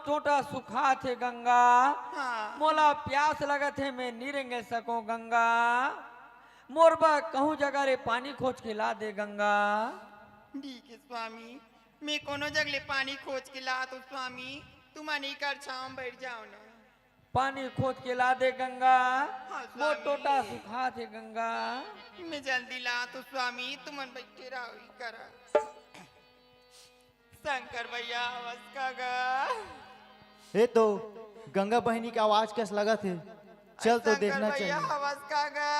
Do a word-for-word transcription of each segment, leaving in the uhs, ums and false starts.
टोटा सुखात हे गंगा। हाँ। मोला प्यास लगत हे, मैं नी रेंगे सकों गंगा। मोर बर कहूँ जगह ले पानी खोज के ला दे गंगा। ठीक हे स्वामी, मैं कोनो जगह ले पानी खोज के लात हों स्वामी, तुमन एकर छाँव म बइठ जाव ना। पानी खोज के ला दे गंगा। हाँ, मोर स्वामी। टोटा सुखात हे गंगा। मैं जल्दी लात हों स्वामी, तुमन बइठे रहो, ई करा। शंकर भैया, हवस का गा? ए तो गंगा बहिनी के आवाज कस लगत हे। चल तो शंकर देखना भैया, चाहिए। हवस का गा?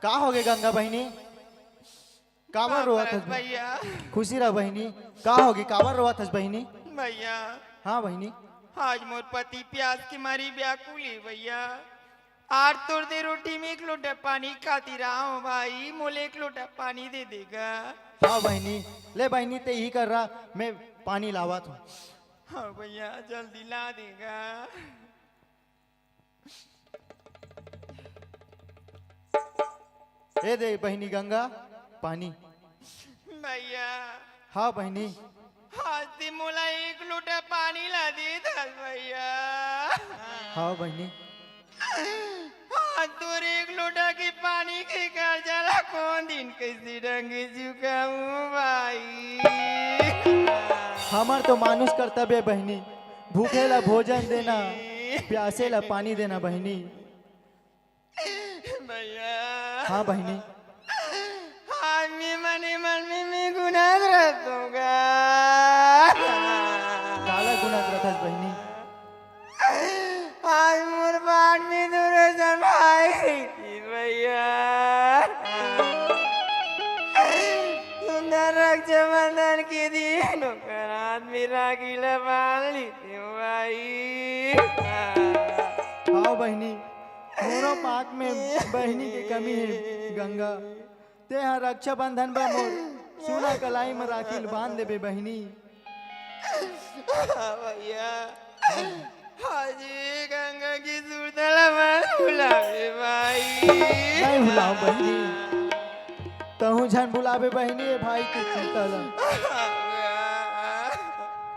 का होगे गंगा बहिनी? काबर का रोवत करत हस बहिनी? भैया? खुशी रह बहिनी। का होगे? काबर रोवत हस बहिनी? भैया। हाँ बहिनी। आज मोर पति प्यास के मारी व्याकुल हे भैया। आज तोर दे रोटी में एक लोटा पानी खातिर आए हों भाई, मोला एक लोटा पानी दे दे गा। हाँ बहिनी, ले बहिनी, ते इही कर रहा, मैं पानी लावत हों। हाँ भैया, जल्दी ला दे गा। ए दे बहिनी गंगा, पानी। भैया। हाँ बहिनी। आज ते मोला एक लोटा पानी ला दे दस भैया। हाँ बहिनी। आज तोर एक लोटा के पानी के कर्जा ला कोन दिन कइसे ढंग से चुकाहूँ भाई? हमर तो मानुष कर्तव्य बहिनी, भूखे ला भोजन देना, प्यासे ला पानी देना बहिनी। भैया। हाँ बहिनी। आज मैं मन ही मन में मैं गुनाह करत हों गा। काला गुनाह करत हस बहिनी? आज मोर बाट में दूर जमाई थी भैया। सुंदर रक्षाबंधन के दिन ओकर हाथ में राखी ला बांध ली थी भाई। हाँ बहिनी, मोरो पाक में बहिनी के कमी हे गंगा। तेहा रक्षाबंधन बर मोर सुना कलाई म राखी ल बांध देबे बहिनी। हाँ भैया, हाजी गंगा के सुरता ला मत भुलावे भाई। नहीं भुलाओं बहिनी, तहूँ झन भुलावे बहिनी, ए भाई के सुरता ला।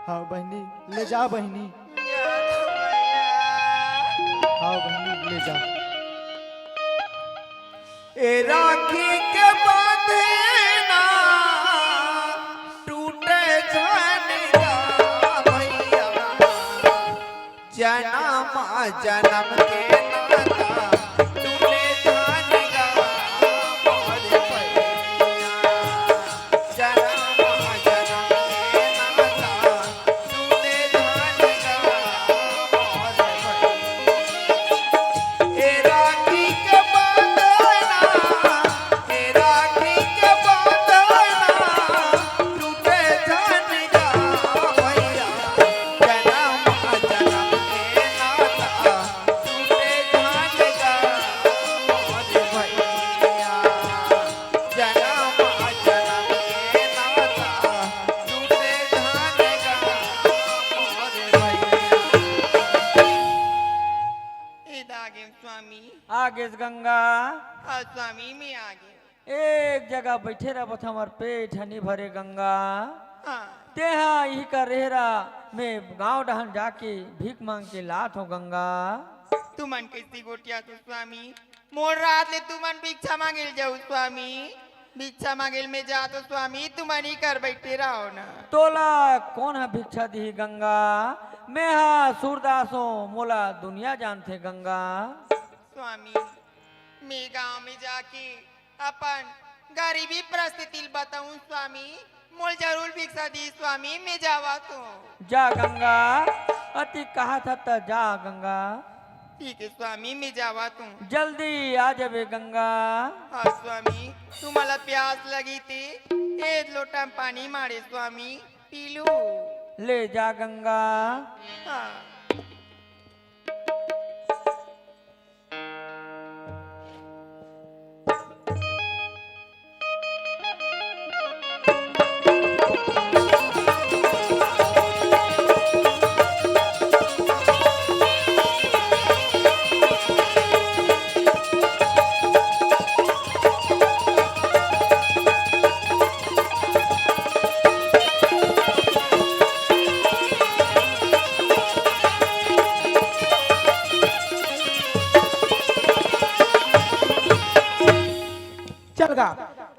हाँ बहिनी, ले जा बहिनी। हाँ बहिनी, ले जा। ए राखी के बंधना टूटे झन गा भैया, जनम जनम के नाता टूटे झन गा मोर भैया, जनम जनम के नाता टूटे झन गा मोर भैया। ए राखी के बंधना, ए राखी के बंधना, टूटे झन गा भैया, जनम जनम के नाता, टूटे झन गा मोर भैया, जनम जनम के नाता, टूटे झन गा मोर भैया। ए दागे स्वामी। आगेस गंगा। हाँ स्वामी, मैं आगे। एक जगह बइठे रह बत हमर पेट ह नी भरे गंगा। हाँ। तेहा इही कर रेहरा, मैं गांव डहन जाके भीख मांग के लात हों गंगा। तुमन कइसे गोठियाथो स्वामी? मोर रात ले तुमन भिक्षा मांगे ल जाहू स्वामी। भिक्षा मांगे ल मैं जात हों स्वामी, तुमन इही कर बइठे रहो ना। तोला कोन ह भिक्षा दिही गंगा? मैं ह सूरदास हों, मोला दुनिया जानथे गंगा। स्वामी, मैं गांव में जाके अपन गरीबी परिस्थिति ल बताहूं स्वामी, मोला जरूर भिक्षा दिही स्वामी, मैं जावत हों। जा गंगा, अति कहत हस त जा गंगा। ठीक हे स्वामी, मैं जावत हों। जल्दी आ जाबे गंगा। हाँ स्वामी, तुमला प्यास लगी ते एक लोटा पानी माड़े स्वामी, पी लू। ले जा गंगा। हाँ।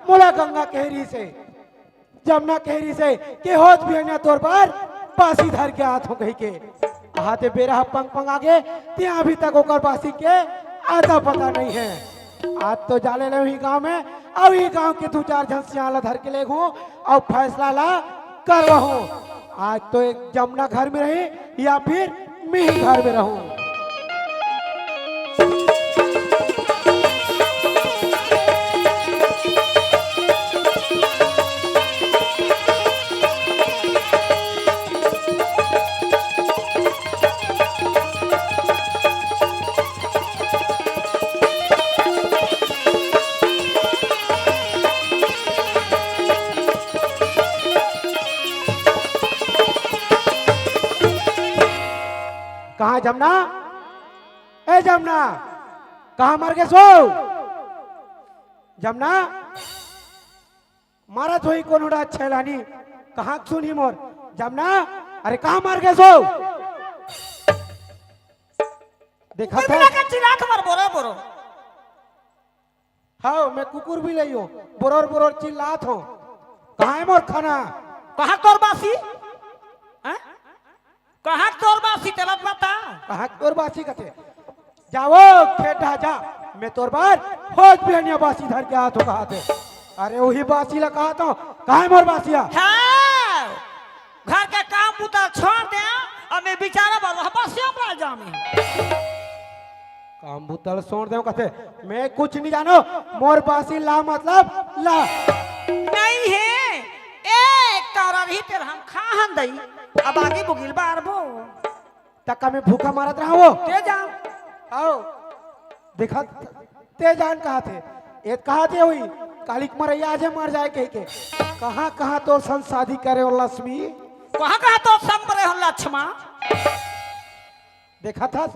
मोला गंगा कहे रहिसे, जमुना कहे रहिसे कि होत बिहनिया तोर बर बासी धर के आत हों कहिके। आते बेरा ह पंग पंग आगे, ते अभी तक ओकर बासी के अता पता नइ हे। आज तो जा ले उही गांव में, अउ उही गांव के दू चार झन सियान ला धर के लेगहूं, अउ फैसला ला करवाहूं। आज तो एक जमुना घर में रही या फिर मिही घर में रहूं। कहाँ जमुना? ए जमुना, कहाँ मर गेस ओ? जमुना, मारत होही कोनो डहर छेलानी, कहाँ सुनही मोर? जमुना, अरे कहाँ मर गेस ओ? देखत कुकुर हस? बिला के चिल्लात हस बोरो बोरो। हव, मैं कुकुर बिलई हों, बोरोर बोरोर चिल्लात हों। कहाँ हे मोर खाना? कहाँ तोर बासी? हैं? कहाँ तोर बासी तेला बता। कहाँ तोर बासी कथे? जा ओ खेत डहर जा, मैं तोर बर होत बिहनिया बासी धर के आत हों कहाथे। अरे उही बासी ला कहात हों, कहाँ हे मोर बासी ह? हव, घर के काम बूता छोड़ दे, अब मैं बिचारा बर बासिया बर जामे। काम बूता ला छोड़ देंव कथे, मैं कुछ नइ जानों, मोर बासी ला मतलब ला। नइ हे, ए, कौरा रही तेला हम खा हन दई, अब आगी बुगी ल बारबो। त का मैं भूखा मरत रहंव ओ? ते जान। आओ, देखा, ते जान कहाथे, ए कहाथे होही, काली के मरइया आजे मर जाए कहिके। कहाँ, कहाँ तोर संग शादी करे हों लक्ष्मी? कहाँ, कहाँ तोर संग मरे हों लक्ष्मा? देखत हस,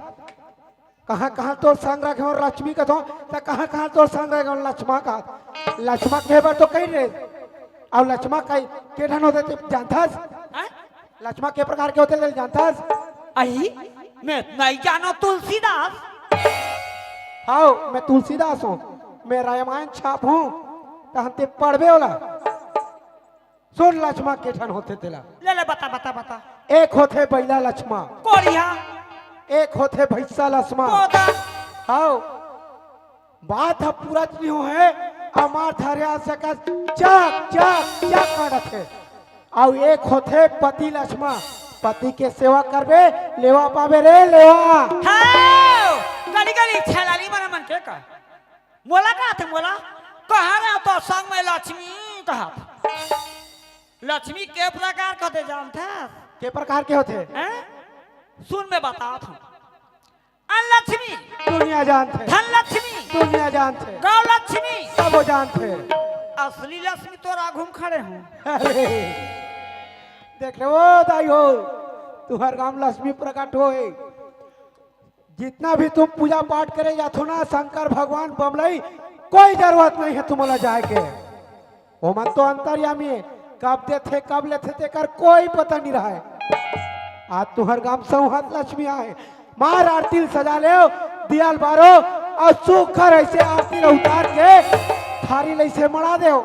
कहाँ कहाँ तोर संग रखे हों लक्ष्मी कथों, त कहाँ कहाँ तोर संग रखे हों लक्ष्मा कहा। लक्ष्मा कहे बर तो कहिन रहे, अउ लक्ष्मा कहे के ठन होथे ते जानथस? हैं? लक्ष्मा के प्रकार के होथे ते जानथस? अई, मैं नइ जानों तुलसीदास। हव, मैं तुलसीदास हों, मैं रामायण छाप हों, तहन ते पढ़बे ओला। सुन लक्ष्मा के ठन होथे तेला। ले ले बता, बता, बता। एक होथे बइला लक्ष्मा। कोरिया। एक होथे भैंसा लक्ष्मा। कोदा। हव। बात ह पूरा नइ होहे, अमार धरिया सकस चक, चक, चक करत हे। अउ एक होथे पति लक्ष्मा, पति के सेवा करबे, लेवा पाबे रे लेवा। हव। गली गली छेलाली मन मन के का। मोला कहाथे, मोला? कहाँ रहे तोर संग में लक्ष्मी कहाथे। लक्ष्मी के प्रकार के होथे जानथस? के प्रकार के होथे? हैं? सुन मैं बतात हों। अन्न लक्ष्मी। दुनिया जानथे। धन लक्ष्मी। दुनिया जानथे। गौ लक्ष्मी। सबो जानथे। असली लक्ष्मी तोर आघू म खड़े हों। अरे, देख रे ओ दाई हो, तुंहर गांव लक्ष्मी प्रकट होहे। जितना भी तुम पूजा पाठ करे जाथो ना शंकर भगवान बमलई, कोई जरूरत नइ हे तुमन ला जाए के। ओमन तो अंतर्यामी हे, कब देथे कब लेथे तेकर कोई पता नइ रहय। आज तुंहर गांव सौंहत लक्ष्मी आहे, मार आरती ल सजा लेव, दिया ल बारो अउ सुग्घर अइसे आरती ल उतार के थारी ल अइसे मड़ा देव।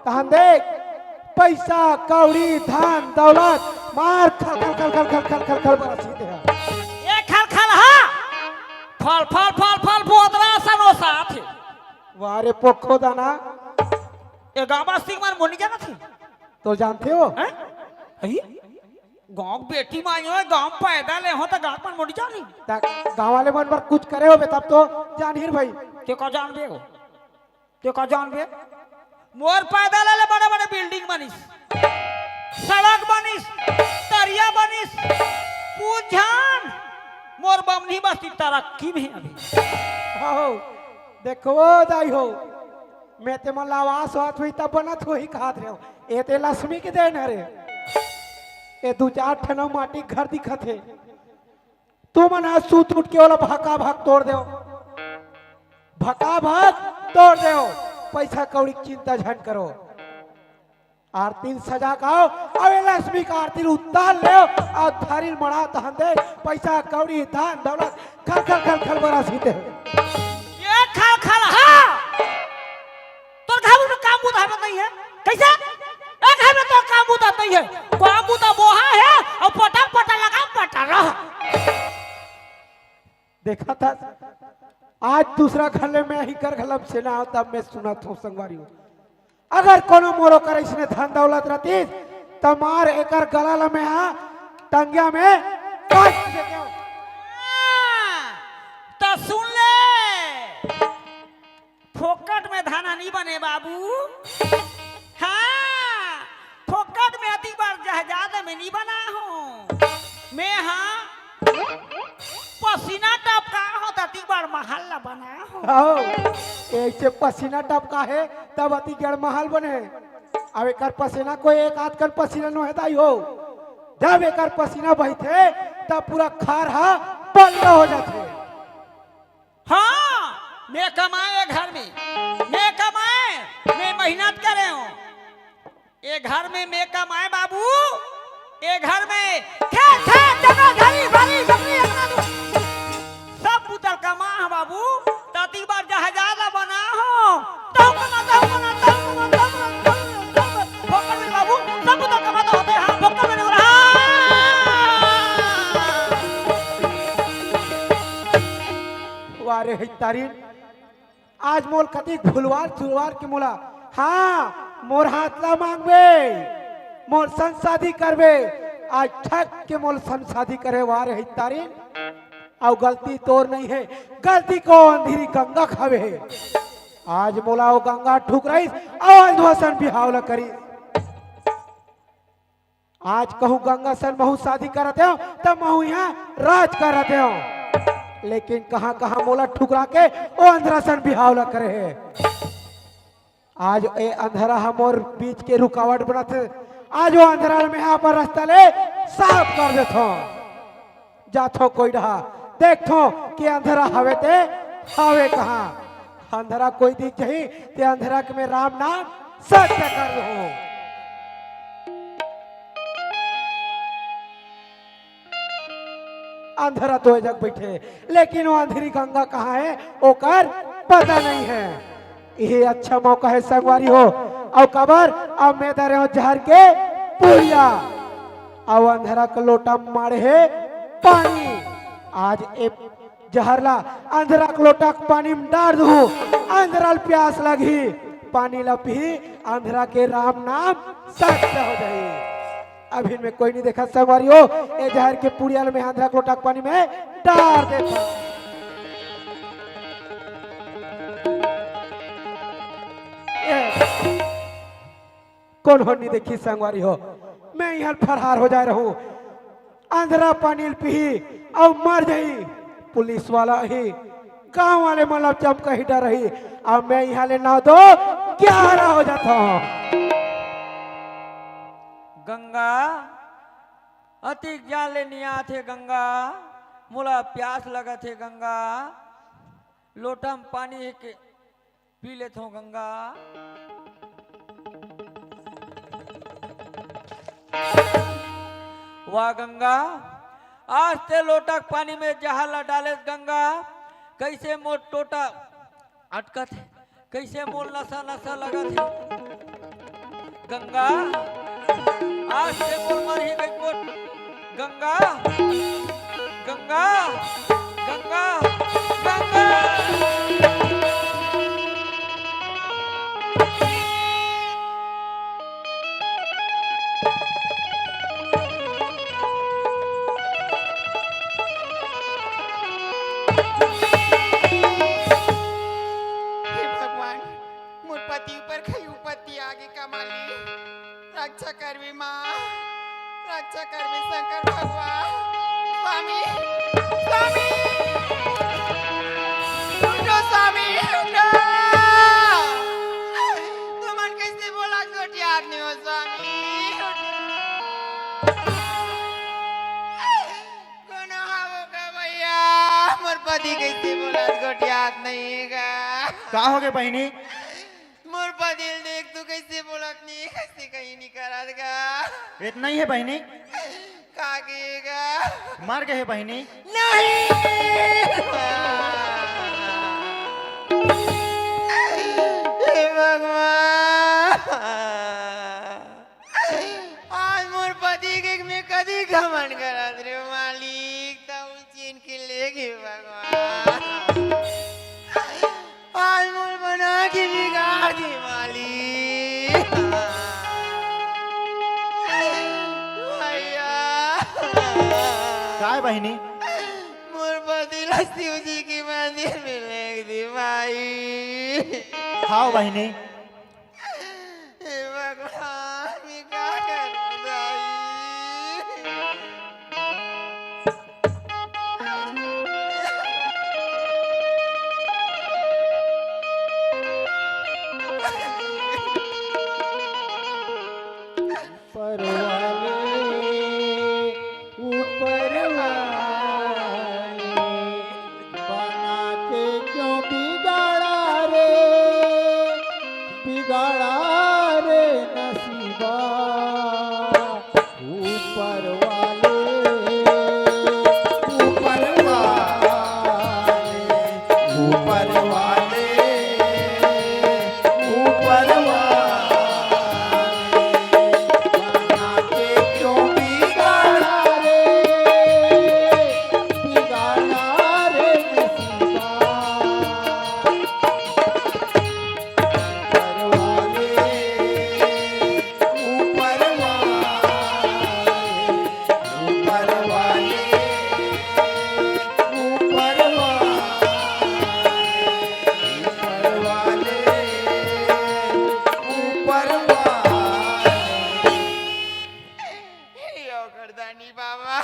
तहन देख, पइसा, कौड़ी, धन, दौलत, मार खल, खल, खल बरसी दे। ए खल, खल, हा। फल, फल, फल, फल, बोदरा सनो साथ। वाह रे पोखो दाना। ए गांव वासी मन मोर नइ जानथे। तो जानथे ओ? हैं? अही? गांव बेटी मायो, गांव पैदा ले हों त गांव मन मोर नइ जानी। त गांव वाले मन बर कुछ करे होबे तब तो जानही रे भाई। ते का जानबे ओ? ते का जानबे? मोर पैदा ले ले बड़े-बड़े building बनिस, सड़क बनिस, तरिया बनिस, पूछन मोर बमनी बस्ती तरक्की में अभी। हो, देखो दाई हो, मैं ते मन ला आवास होत होही तब बनत होही कहात रहेंव। ए ते लक्ष्मी के देन हरे। ए दू चार ठन माटी घर दिखत हे। तुमन ह सुत उठ के ओला भकाभक तोड़ देव, भकाभक तोड़ देव। पइसा कौड़ी के चिंता झन करो। आरती ल सजा के आओ, अउ ए लक्ष्मी के आरती ल उतार लेव, अउ थारी ल मड़ा तहन दे, पइसा कौड़ी धन दौलत खल खल खल खल बरसी दे। ए खल खल हा, तोर कैसे? ए घर में तो काम होता नहीं है, काम होता बोहा है और पटा पटा लगा पटा रहा। देखा था, आज दूसरा घर ले मैं ही कर घलम से ना, तब मैं सुना था संगवारी हो। अगर कोनो मोरो कर इसने धन दौलत रहतीस, त मार एकर गला ल में हा टंगिया में काट देते हो। हाँ, तो सुन ले, फोकट में धना नहीं बने बाबू। हाँ, फोकट में अति बार जहाजात में नहीं बना हूँ मैं। हाँ, पसीना टपका हो त अति बार महल ला बना हो। आओ, ऐसे पसीना टपका है तब अति गढ़ महल बने। अब एकर पसीना कोई एक आध कन पसीना नो है ताई हो। जब एकर पसीना बहिथे तब पूरा खार हा पल्ला हो जाथे। हाँ, मैं कमाए घर में, मैं कमाए, मैं मेहनत करे हूँ। ए घर में मैं कमाए बाबू, ए घर में खेत, खेत, जंगल, झाड़ी, बाड़ी, बकरी, अंगना, सब पुतल कमा है बाबू। ताती बार जहाजात बना हो, तहु कमा, तहु कमा, तहु कमा, तहु कमा, तहु कमा, तहु कमा। फोकट में बाबू, सब पुतल कमा तो होते हैं, फोकट में नहीं हो रहा। वारे है तारीन। आज मोल कतिक भुलवार चुलवार के मोला, हाँ, मोर हाथ ला मांगबे, मोर संसादी करबे। आज ठग के मोल संसादी करे वारे है तारीन। अउ गलती तोर नहीं है, गलती कोन धीरी गंगा खावे है। आज मोला वो गंगा ठुकराइस, अउ आज वसन बिहाव ला करिस। आज कहूँ गंगा सन महू शादी करत हो, त महू यहाँ राज करत हो। लेकिन कहाँ कहाँ मोला ठुकरा के ओ अंधरा सन बिहाव ला करे है। आज ए अंधरा ह मोर बीच के रुकावट बनत हे। आज ओ अंधरा ल मैं अपन रास्ता ले साफ कर देथो। जाथो कोई डहा, देखथो कि अंधरा हवे ते हवे कहाँ। अंधरा कोई दिख जाही ते अंधरा के मैं राम नाम सत्य कर दूँ। अंधरा तो ए जग बैठे, लेकिन वो अंधरी गंगा कहाँ है, ओकर पता नहीं है। यही अच्छा मौका है संगवारी हो। अउ काबर, अब मैं धरे हो जहर के पुड़िया, अउ अंधरा के लोटा माड़े है पानी। आज ए जहर ला अंधरा के लोटा के पानी में डार दूँ, अंधरा ल प्यास लगही, पानी ला पीही, अंधरा के राम नाम सत्य हो जाही। अभी में कोई नहीं देखा संगवारी हो, ए जहर के पुड़िया ल में अंधरा के लोटा के पानी में डार देता। ए, कौन हो नहीं देखी संगवारी हो, मैं यहाँ फरार हो जाए रहूं। अंधरा पानी ल पीही अउ मर जाही। पुलिस वाला ही गांव वाले मन ला चमका ही डरही। अब मैं यहाँ ले नौ दो ग्यारह हो जाता हूँ। गंगा, अतिक जान ले नियात हे गंगा, मोला प्यास लगत हे गंगा, लोटा म पानी हे के पी लेथों गंगा। वाह गंगा, आज ते लोटा के पानी में जहर ला डालेस गंगा, कैसे मोर टोटा अटकत हे, कैसे मोर नसा नसा लगत हे। गंगा, आज ते मोर मरही गई मोर गंगा, गंगा, गंगा, गंगा। हे भगवान, मोर पति ऊपर खई उपत्ति आगे का माली। रक्षा करबे माँ, रक्षा करबे शंकर भगवान। स्वामी, स्वामी, उठो स्वामी, उठो। तुमन कैसे बोला गोठियात नहीं हो स्वामी, उठो। कोनो हावो का भैया, मोर पति कैसे बोला गोठियात नहीं का। का हो गे बहिनी? मोर पति ल देख, तू कैसे बोलत नहीं, कैसे कहीं नहीं करत गा। इतना ही है बहिनी। का कहेगा? मर गए बहिनी। नहीं। हे भगवान। मन करत रे मालिक, तब चिन के ले गे भगवान। आज मोर बना के बिगाड़ दे मालिक। भैया। काय बहिनी? मोर पति ला शिव जी के मंदिर में लेग दे भाई। हाव बहिनी। हे भगवान, मैं का करूं दाई? ऊपर वाले, ऊपर वाले, बना के क्यों बिगाड़ा रे, बिगाड़ा रे नसीबा। ऊपर वाले, ऊपर वाले, ऊपर वाले, ऊपर वाले, बना के क्यों बिगाड़ा रे, बिगाड़ा रे नसीबा। ऊपर वाले, ऊपर वाले, ऊपर वाले, ऊपर वाले, ऊपर वाले, ऊपर वाले। हे औघड़दानी बाबा,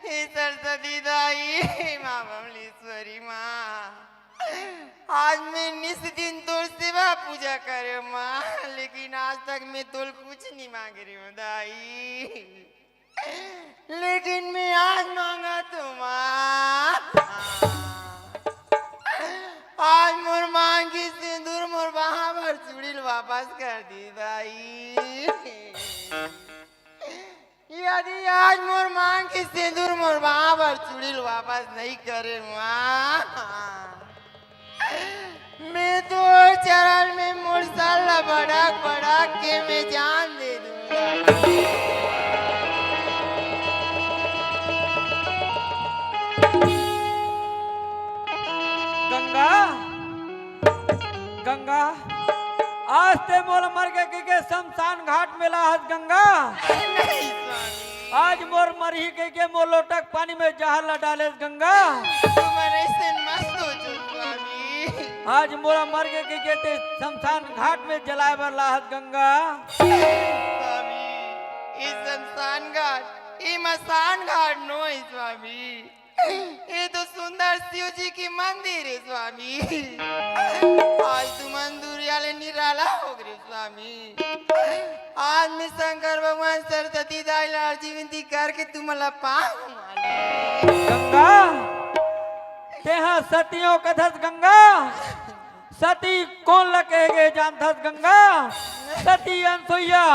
हे सरस्वती दाई, हे माँ बमलेश्वरी माँ, आज मैं निस दिन तोर सेवा पूजा करे माँ, लेकिन आज तक मैं तोल कुछ नहीं मांग रही हूँ दाई, लेकिन मैं आज मांगा तो माँ, आज मोर मांग के सिंदूर मोर बाहा भर चूड़ी ल वापस कर दी दाई। यदि आज मोर मांग के सिंदूर मोर बाहा भर चूड़ी ल वापस नहीं करे माँ, मैं तोर चरण में मोर सर ला भड़क भड़क के मैं जान दे दूंगा। गंगा, गंगा, आज ते मोला मर के, के, के शमशान घाट में लाहस गंगा। नहीं स्वामी। आज मोर मरही कहिके मोर लोटा के पानी में जहर ला डालेस गंगा। तुमन अइसन मत सोचो स्वामी। आज मोला मर के कहिके ते शमशान घाट में जलाए बर लाहस गंगा। स्वामी, ये शमशान घाट, ये मसान घाट नोहे स्वामी। ये तो सुंदर शिव जी के मंदिर हे स्वामी। आज तुमन दुरिहा ले निराला हो गे स्वामी। आज मैं शंकर भगवान सरस्वती दाई ला अर्जी विनती करके तुमन ला पाँव माली। गंगा, तेहा सती हो कथस गंगा। सती कोन ला कहे गे जानथस गंगा? सती अनसुईया,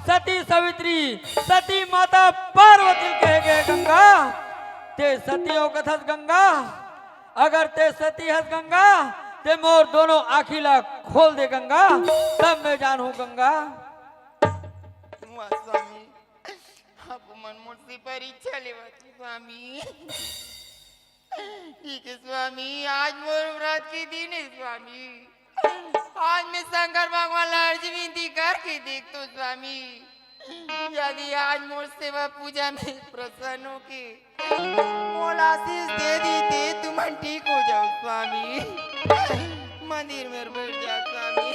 सती सावित्री, सती माता पार्वती ल कहे गे गंगा। ते सती हो कथस गंगा? अगर ते सती हस गंगा, ते मोर दोनों आँखी ला खोल दे गंगा, तब मैं जानहूँ गंगा। वाह स्वामी, आप मन मोर से परीक्षा लेवत स्वामी। ठीक हे स्वामी, आज मोर व्रत के दिन हे स्वामी। आज मैं शंकर भगवान ला अर्जी विनती करके देखथों स्वामी, यदि आज मोर सेवा पूजा में प्रसन्न होके मोला आशीष दे दीते, तुमन ठीक हो जाओ स्वामी। मंदिर में बैठ जा स्वामी।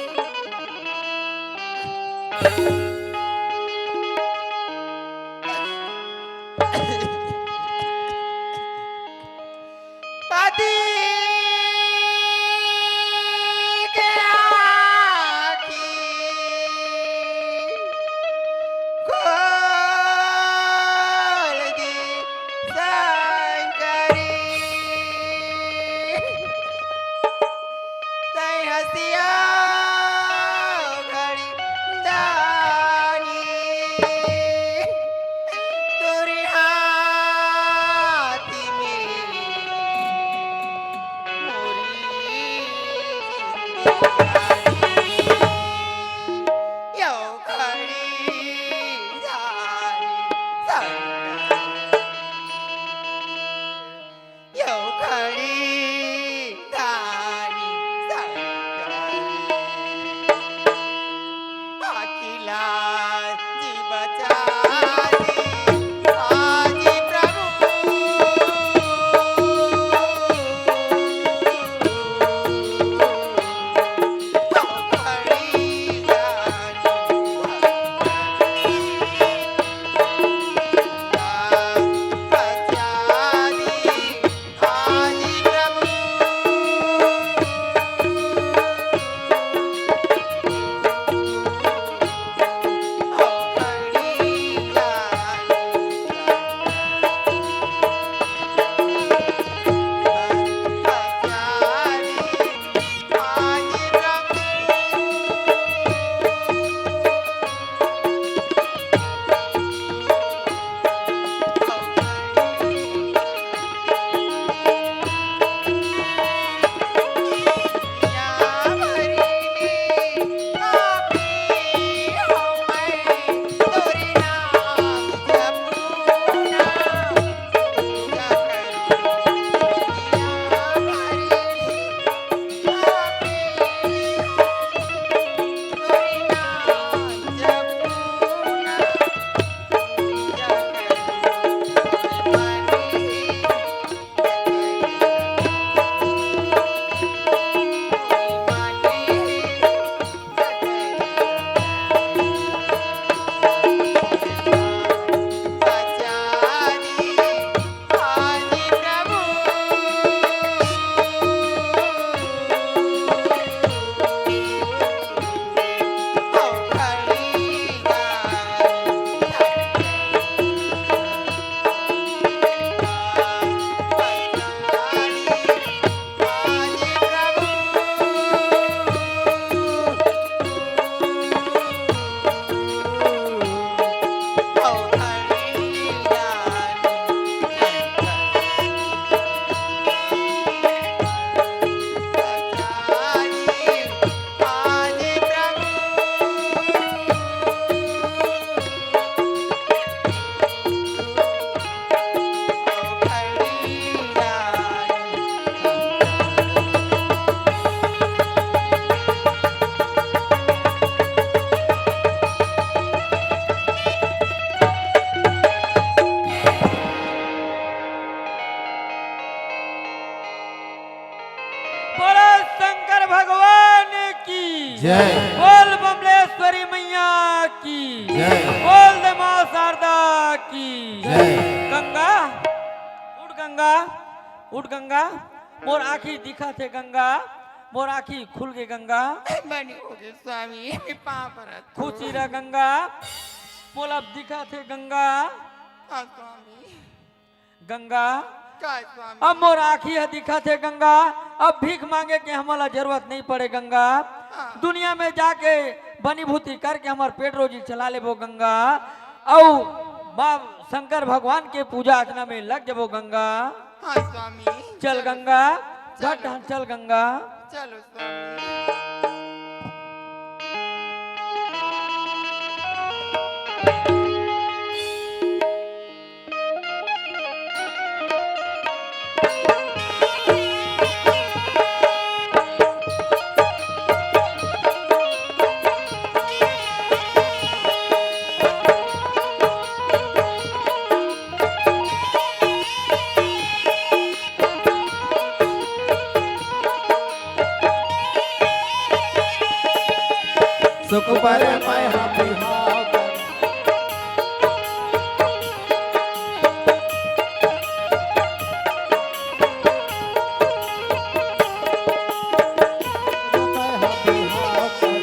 पति के आँखी खोल दी शंकरी। तैं हँसिया घड़ी दानी तोरे हाथ में मोरी जिंदगानी। यो घड़ी दानी जय। बोल बमलेश्वरी मैया की। जय। बोल दे माँ शारदा की। जय। गंगा, उठ गंगा, उठ गंगा, मोर आँखी दिखत हे गंगा, मोर आँखी खुल गे गंगा। बने होगे स्वामी, मैं पाँव परत हूँ। खुशी रह गंगा, मोला अब दिखत हे गंगा। हाँ स्वामी। गंगा, का स्वामी? अब मोर आँखी ह दिखत हे गंगा, अब भीख मांगे के हमला जरूरत नहीं पड़े गंगा। हाँ। दुनिया में जाके बनी भूती करके हमर पेट रोजी चला लेबो गंगा, अउ माँ शंकर भगवान के पूजा अर्चना में लग जबो गंगा। हाँ स्वामी, चल चलो। गंगा, चलो। झट चल गंगा। चलो स्वामी। सुख परे मैं ह बिहाव कर। मैं ह बिहाव कर।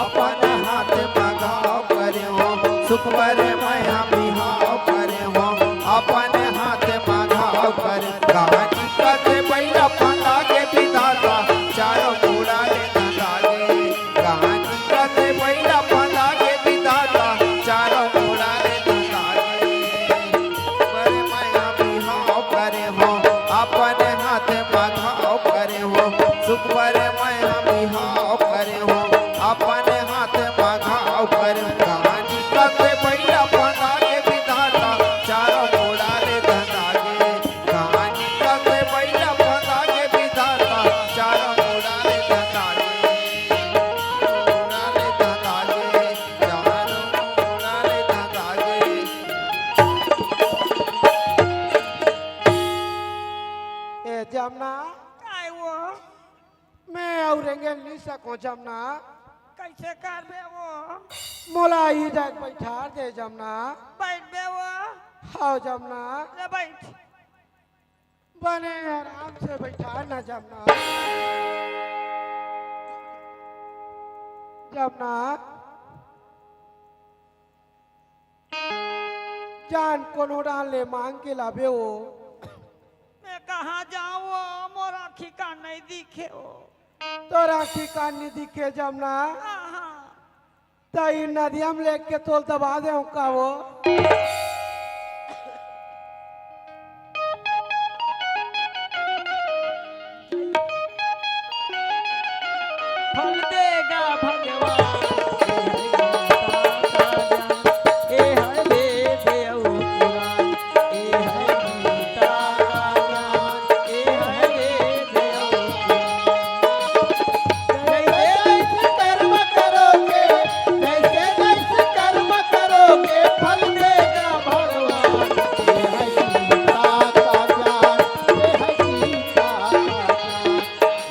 अपन हाथ म घाव करे हो। सुख परे मैं ह बिहाव करे हो। अपन हाथ म घाव करे। कहानी कथे बैला फंदा के विधाता, चारों मुड़ा ले धंधा गे। कहानी कथे बैला फंदा के विधाता, चारों मुड़ा ले धंधा गे। परे मैं ह बिहाव करे हो, अपन हाथ म घाव करे हो। सुख परे मैं ह बिहाव करे हो, अपन हाथ म घाव करे हो। कहानी कथे बैला फंदा के विधाता, चारों मुड़ा ले धंधा गे। कहानी कथे बैला फंदा के विधाता, चारों मुड़ा ले धंधा गे। मुड़ा ले धंधा गे, चारों मुड़ा ले धंधा गे। ए जमना, काय वो? मैं अउ रेंगे नी सकों जमना। कैसे करबे वो? मोला ई जाके बैठार दे जमना। बैठबे वो? हाँ जमना। ले बैठ। बने आराम से बैठार ना जमना। जमना। जान कोनो डाहन ले मांग के लाबे ओ। मैं कहाँ जाऊँ ओ, मोर आँखी कान नहीं दिखे ओ। तोर आँखी कान नहीं दिखे जमना। हाँ, हाँ। त ई नदिया म लेके तोल दबा दे का ओ। फल देगा भगवान, ए है गीता का ज्ञान, ए है वेद अउ पुराण, ए है गीता का ज्ञान, ए है वेद अउ पुराण। जैसे जैसे कर्म करोगे, जैसे जैसे कर्म करोगे, फल देगा भगवान। ये है गीता का ज्ञान,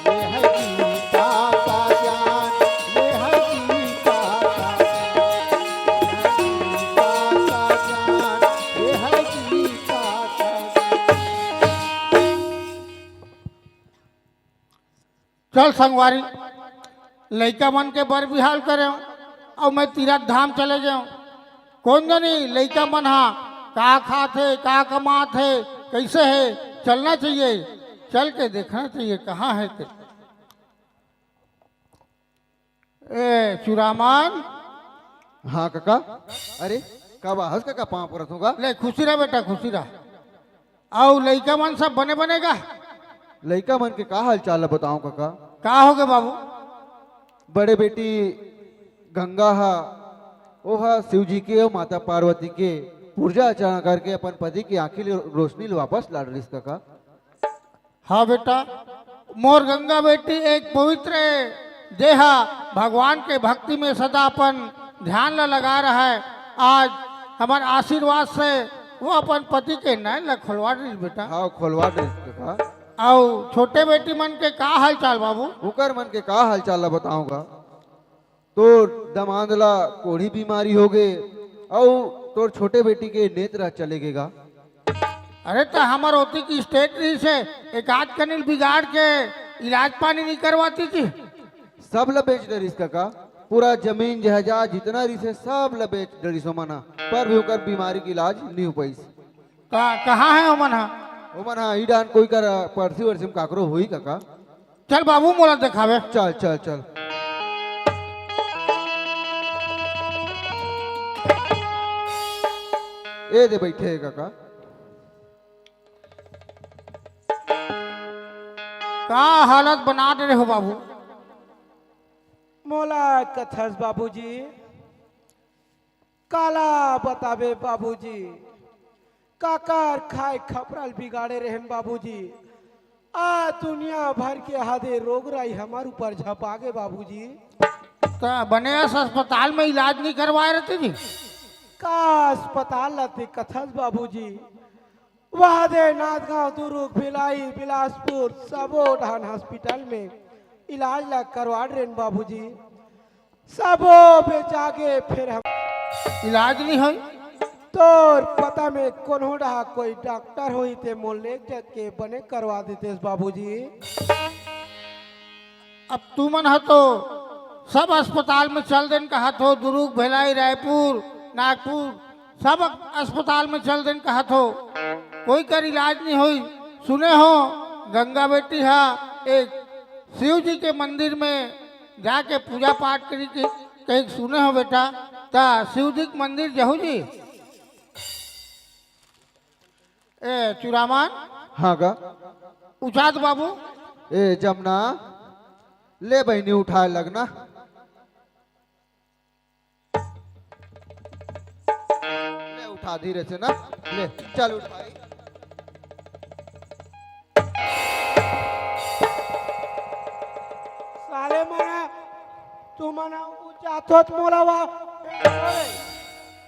ये है गीता का ज्ञान, ये है गीता का ज्ञान, ये है गीता का ज्ञान, ये है गीता का ज्ञान, ये है गीता का ज्ञान। चल संगवारी, लइका मन के बर बिहाव करेंव अउ मैं तीरथ धाम चले गेंव। कोन जनी लइका मन हा का खात हे, का कमात हे, कइसे हे, चलना चाहिए, चल के देखना चाहिए कहाँ हे ते। ए चुरामन। हाँ कका। अरे, का बाहस कका, पाँव परत हों गा। ले खुशी रह बेटा, खुशी रह। अउ लइका मन सब बने बने गा? लइका मन के का हाल चाल ल बतावं कका? का होगे बाबू? बड़े बेटी गंगा हा, ओहा शिव जी के अउ माता पार्वती के पूजा अर्चना करके अपन पति के आँखी ले रोशनी ल वापस ला डरिस कका। हाँ बेटा, मोर गंगा बेटी एक पवित्र ए, जेहा भगवान के भक्ति में सदा अपन ध्यान ला लगा रहय। आज हमर आशीर्वाद से वो अपन पति के नैन ला खोलवा दिस बेटा। हाँ, खोलवा दिस बेटा। अउ छोटे बेटी मन के का हाल चाल बाबू? उकर मन के का हाल चाल ला बतावं गा? तोर दमांद ला कोढ़ी बीमारी होगे, अउ तोर छोटे बेटी के नेत्र चले गे गा। अरे, त हमर ओती के state रहिस हे, एक आध कनिल बिगाड़ के इलाज पानी नइ करवातिस जी। सब ल बेच डरिस कका, पूरा जमीन जायदाद जितना रहिस हे, सब ल बेच डरिस ओमन ह, पर भी ओकर बीमारी के इलाज नइ हो पाइस। का, कहाँ हे ओमन ह? ओमन ह ई डाहन कोई कर पड़सी वड़सी म काकरो होही कका। चल बाबू, मोला देखावे। चल, चल, चल। ए दे बइठे हे कका। का हालत बना दे रहे हो बाबू? मोला कथस बाबूजी, काला बताबे बाबूजी, काकर खाए खपरा ल बिगाड़े रहेन बाबूजी। आ दुनिया भर के हादे रोग राई हमर ऊपर झपा गे बाबूजी। त बने अस अस्पताल में इलाज नइ करवाए रहते जी? का अस्पताल ल ते कथस बाबूजी, वहादे नांदगांव, दुरूग, भिलाई, बिलासपुर, सबो डहन hospital में इलाज ला करवा डरेन बाबूजी। सबो बेचा गे, फेर हम इलाज नइ होय। तोर पता में कोनो डहा कोई डॉक्टर होही ते मोर ले जाके बने करवा देतेस बाबूजी। अब तुमन ह तो सब अस्पताल में चल देन कहत हो, दुरूग, भिलाई, रायपुर, नागपुर, सब अस्पताल में चल देन कहत हो, कोई कर इलाज नइ होई। सुने हो, गंगा बेटी हा एक शिव जी के मंदिर में जाके पूजा पाठ करी के कही सुने हो बेटा, त शिव जी के मंदिर जहू जी। ए चुरामान। हाँ गा। उठा तो बाबू। ए जमना, ले बहिनी उठाए लगना। ले उठा धीरे से ना, ले चल उठ भाई। साले मन, तुमन उ जाथो त मोला वा।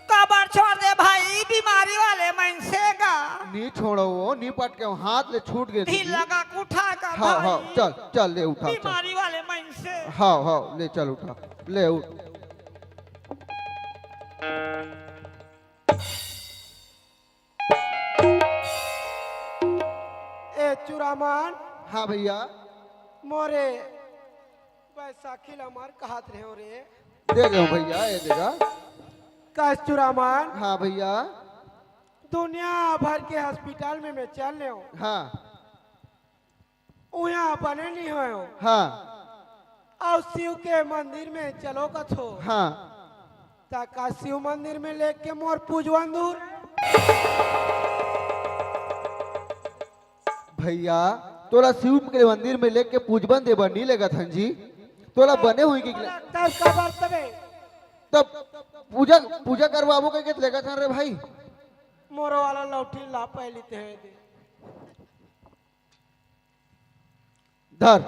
काबर छोड़ दे भाई, बीमारी वाले मनसे का। नी छोड़ो वो, नी पटके वो, हाथ ले छूट गए ढील दीदी। लगा के उठा का हाँ, भाई। हाँ, चल, चल, ले उठा, चल। बीमारी वाले मनसे। हाँ, हाँ, ले चल उठा, ले उठ। ए चुरामान। हाँ भैया। मोरे बैसाखी ला मार कहत रहे हो रे। दे दे भैया, ए देगा। कस चुरामान। हाँ भैया। दुनिया भर के hospital में मैं चल ले हूँ। हाँ। उहाँ बने नहीं होयो। हाँ। अउ शिव के मंदिर में चलो कथो। हाँ। त का शिव मंदिर में लेके मोर पूजवन दूर? भैया, तोला शिव के मंदिर में लेके पूजवन देबर नहीं लेगत हन जी। तोला बने हुई कि तब का बात तबे? तब पूजा, पूजा करवाबो कहिके लेगत हन रे भाई। मोरो वाला लौठी ला पहली ते दे। धर।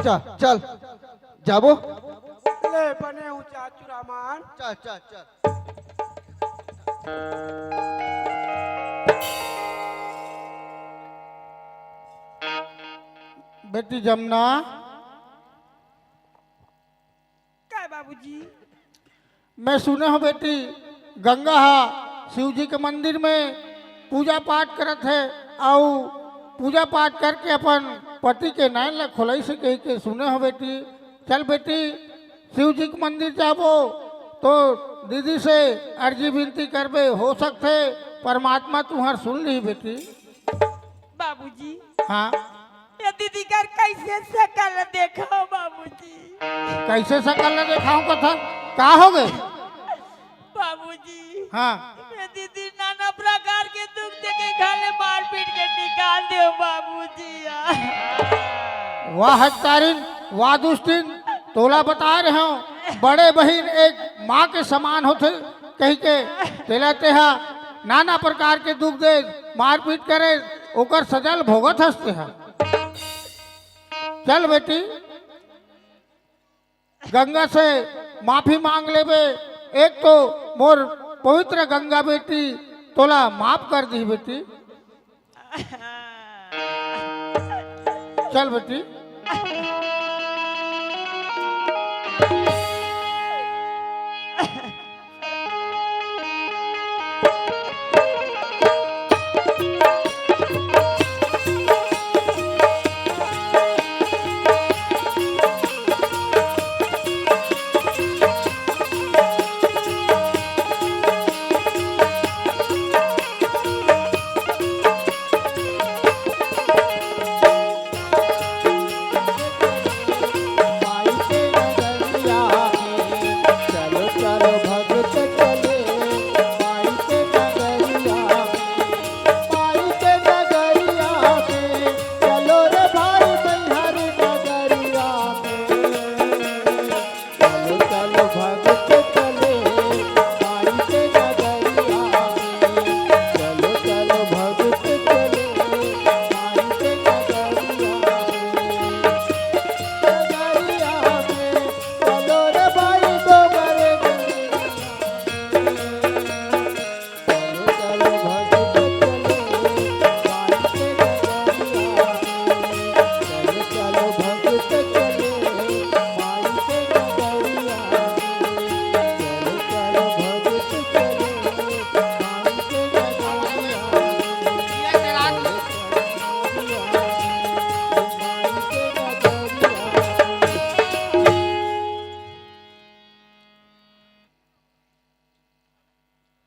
चल, चल। जाबो? ले बने हूँ चाचू रामान। चल, चल, चल। बेटी जमुना। काय बाबूजी? मैं सुने हो बेटी, गंगा हा शिव जी के मंदिर में पूजा पाठ करत हे, अउ पूजा पाठ करके अपन पति के नैन ला खोलई से कही के सुने हो बेटी। चल बेटी, शिव जी के मंदिर जाबो तो दीदी से अर्जी विनती करबे, हो सकथे परमात्मा तुहर सुन ली बेटी। बाबूजी। हाँ। ये दीदी कर कैसे शकल देखो बाबूजी। कैसे शकल ल देखाऊं कथा? का हो गए? बाबूजी। हाँ। ये दीदी नाना प्रकार के दुख देके घर ले मारपीट के निकाल दे बाबूजी। वाह तारिन, वाह दुष्टिन, तोला बता रहे हो, बड़े बहिन एक माँ के समान होथे, कही के तेला तेहा नाना प्रकार के दुख दे, मारपीट करे, ओकर सजा ल भोगत हस तेहा। चल बेटी, गंगा से माफी मांग लेबे। एक तो मोर पवित्र गंगा बेटी तोला माफ कर दी बेटी। चल बेटी।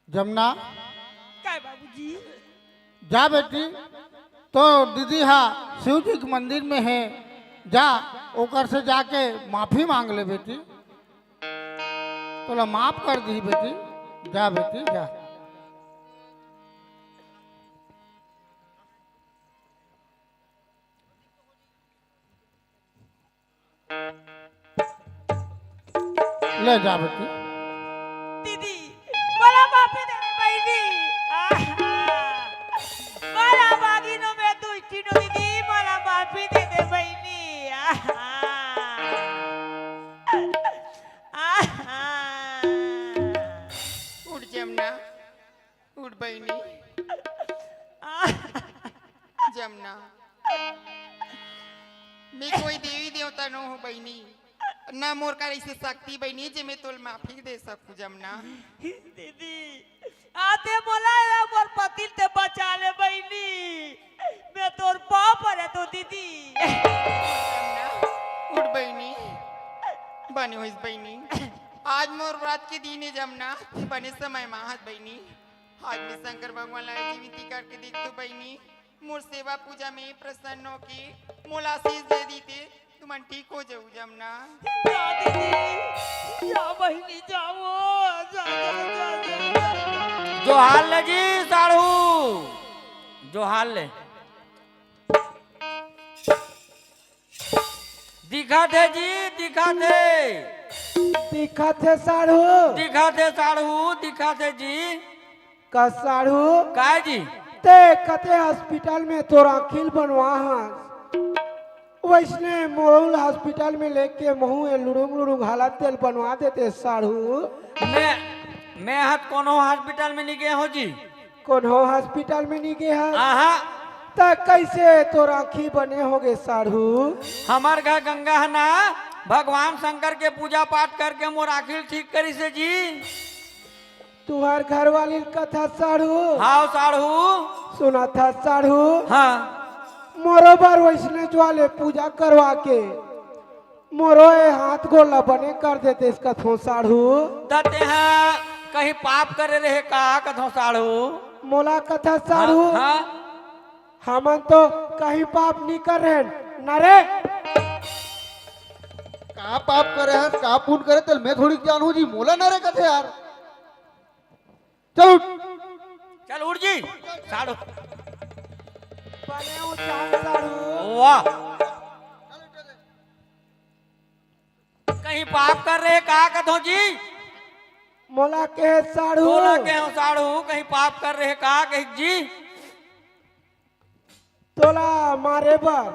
जमुना, काय बाबूजी? जा बेटी, तो दीदी हा शिव जी के मंदिर में है, जा ओकर से जाके माफी मांग ले बेटी, तोला माफ कर दी बेटी, जा बेटी जा। ले जा बेटी। दीदी, मोला माफी दे दे बहिनी। आहा। मोला बागी नो में दुष्टी नो दीदी, मोला माफी दे दे बहिनी। आहा। आहा। उठ जमुना। उठ बहिनी। जमुना, मैं कोई देवी देवता नो हो बहिनी, ना मोर कर ऐसे शक्ति बहिनी जे मैं तोल माफी दे सकूं जमुना। दीदी, आते बोला है मोर पतिल ते बचा ले बहिनी, मैं तोर पाँव परे तो दीदी। जमुना, उठ बहिनी, बने होइस बहिनी, आज मोर व्रत के दिन है जमुना, बने समय मा हस बहिनी। आज मैं शंकर भगवान ला जीवित करके देख तो बहिनी, मोर सेवा पूजा में प्रसन्न होके मोला आशीष दे दीते, तुमन ठीक हो जाऊ जमुना। जा दीदी, जा बहिनी, जाओ, जा, जा, जा। जोहार ले जी साढ़ू, जोहार ले। दिखत हे जी, दिखत हे। दिखत हे साढ़ू। दिखत हे साढ़ू, दिखत हे जी। का साढ़ू? काय जी? ते कथे hospital में तोर आँखी ल बनवा हस। वैसने मोर ल hospital में लेके महूँ ए लुड़ुंग लुड़ुंग हालत तेल बनवा देते साढ़ू। मैं, मैं हत कोनो hospital में नहीं गए हो जी। कोनो hospital में नहीं गए हस? आहा। त कैसे तोर आँखी बने होगे साढ़ू? हमर घर गंगा है ना, भगवान शंकर के पूजा पाठ करके मोर आँखी ठीक करिस हे जी। तुहर घरवाली ल कथा साढ़ू। हाव साढ़ू। सुनत हस साढ़ू। हाँ। मोरो बर वैसने ज्वाले पूजा करवा के मोरो ए हाथ गोड़ ला बने कर देते इसका थो साढ़ू। त तेहा कहीं पाप करे रहे का कथो साढ़ू? मोला कथा साढ़ू। हाँ, हाँ। हमन तो कहीं पाप नहीं कर रहे न रे। का पाप करे हस, का पुण्य करे, तेल मैं थोड़ी जानू जी, मोला न रे कथे यार। चल उठ। चल उठ जी, साढ़ू। बने उठ साढ़ू। वाह। कहीं पाप कर रहे का कथो जी? मोला कहे साढ़ू। मोला कहे साढ़ू, कहीं पाप कर रहे का कही जी? तोला मारे बर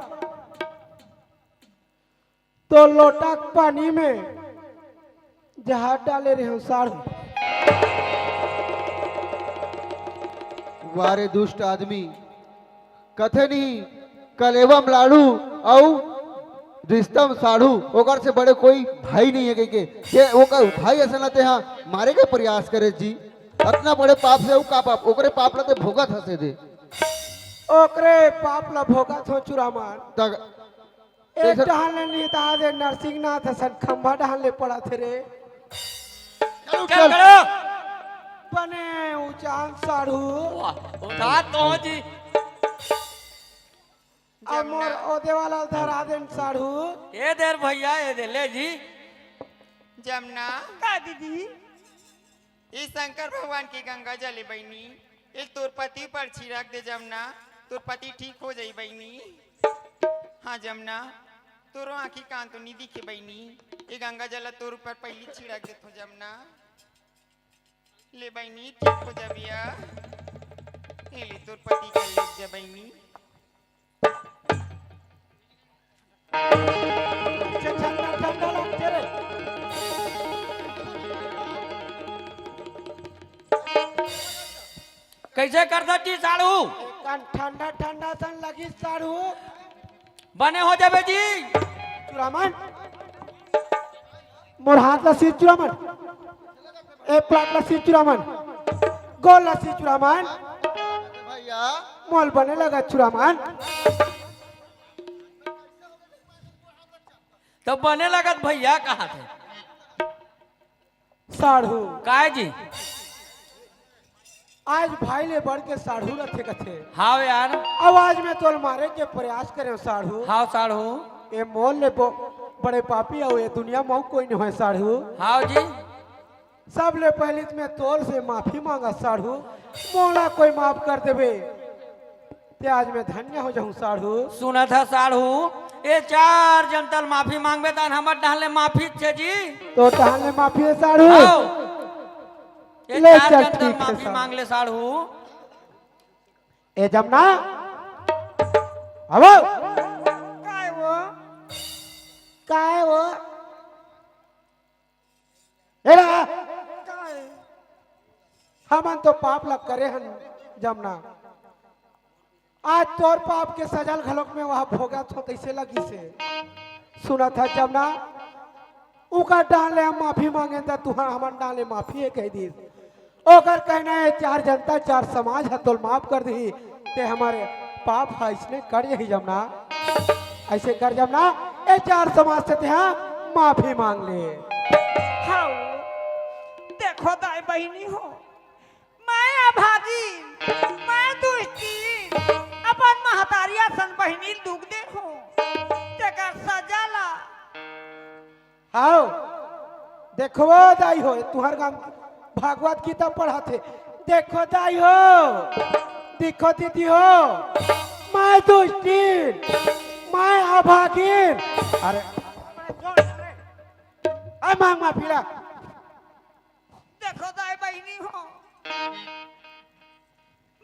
तो लोटा के पानी में जहर डाले रहे साढ़ू। वारे दुष्ट आदमी, कथे नहीं कलेवम लाड़ू अउ रिश्ता में साढ़ू, ओकर से बड़े कोई भाई नहीं है कहिके, ये ओकर भाई असन ला तेहा मारे के प्रयास करे जी। अतना बड़े पाप से अउ का पाप, ओकरे पाप ला ते भोगत हसे दे। ओकरे पाप ला भोगत हो चुरामन। तक एक जैसे डहान ले निता दे नरसिंहनाथ असन खंभा डहान ले पड़त हे रे। चल, चल, चल। करो। बने उचान साढ़ू। वाह, उठा तो जी। अब मोर जमुना। ओदे वाला धरा देन साढ़ू। ए देर भैया, ए दे ले जी। जमुना। का दीदी? ई शंकर भगवान के गंगा जल ए बहिनी, ए तोर पति पर छिड़क दे जमुना, तोर पति ठीक हो जाई बहिनी। हाँ जमुना, तोरो आँखी कान तो नी दिखे बहिनी, ए गंगा जल तोर ऊपर पहिली छिड़क देथो जमुना। ले बहिनी, ठीक हो जाबिया। ए ले तोर पति कर ले जा बहिनी। ठंडा, ठंडा लगथे रे। कइसे करथस जी साढ़ू? एकान ठंडा, ठंडा सन लगिस साढ़ू। बने हो जाबे जी। चुरामन, मोर हाथ ला सींच चुरामन। ए प्लाट ला सींच चुरामन। गोल ला सींच चुरामन। भैया। मोल बने लगत चुरामन। तो बने लगत भैया कहा थे। साढ़ू। काय जी? आज भाई ले बढ़ के साढ़ू रथे कथे। हाव यार। अब आज मैं तोल मारे के प्रयास करे साढ़ू। हाव साढ़ू। ए मोल ले बो-, बड़े पापी अउ ए दुनिया में कोई नहीं होय साढ़ू। हाव जी। सबले पहली तो मैं तोर से माफी मांगा साढ़ू, मोला कोई माफ कर देबे, ते आज मैं धन्य हो जाहूं साढ़ू। सुनत ह साढ़ू, ए चार जन तल माफी मांगबे तन हमर डहन ले माफी छे जी। तो डहन ले माफी हे साढ़ू? हाव। ए ले चार चल, जन तल ठीक हे माफी साढ़ू। मांग ले साढ़ू। ए जमुना, आवो। काय वो? काय वो? एला। काय? हमन तो पाप ला करे हन जमुना। आज तोर पाप के सजा ल घलोक में वहां भोगत हो, तइसे लगिस हे। सुनत ह जमुना, उकर डहन ले हम माफी मांगेन त तुहा हमर डहन ले माफी हे कहि दिस। ओकर कहना हे चार जनता चार समाज ह तोल माफ कर दिही, ते हमर पाप ह अइसने कट जाही जमुना। अइसे कर जमुना, ए चार समाज से तेहा माफी मांग ले। हाव, देखो दाई बहिनी हो, मैं अभागिन, मैं दुष्टिन, अपन महतारी असन बहिनी ल दुख दे हो, तेकर सजा ला। हाव, देखो वो दाई हो, तुहर गांव भागवत गीता पढ़त हे। देखो दाई हो, देखो दीदी हो, मैं दुष्टिन, मैं अभागिन। अरे, अरे मांग माफी ला। देखो दाई बहिनी हो,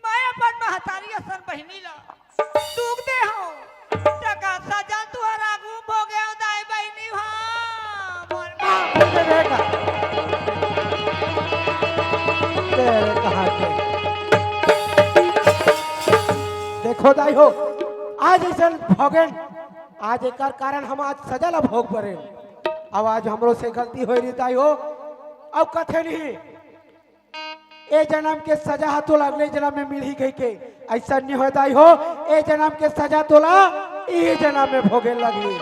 मैं अपन महतारी असन बहिनी ला दुख दे हो। तेकर सजा तुहर आगू भोगे हो दाई बहिनी हो। बोल। तेरे कहा के। देखो दाई हो, आज अइसन भोगेन, आज एकर कारण हम आज सजा ला भोग परेन। अब आज हमरो से गलती होय रही दाई हो, अब कथे नहीं। ए जनम के सजा ह तोला अगले जनम में मिलही कहिके, अइसन नी होय दाई हो। ए जनम के सजा तोला इही जनम में भोगे लगही।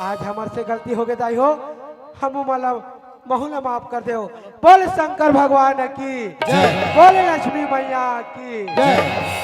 आज हमर से गलती होगे दाई हो, हमू मन ला, महू ला माफ कर देव। बोल शंकर भगवान की जय। बोल लक्ष्मी मैया की जय।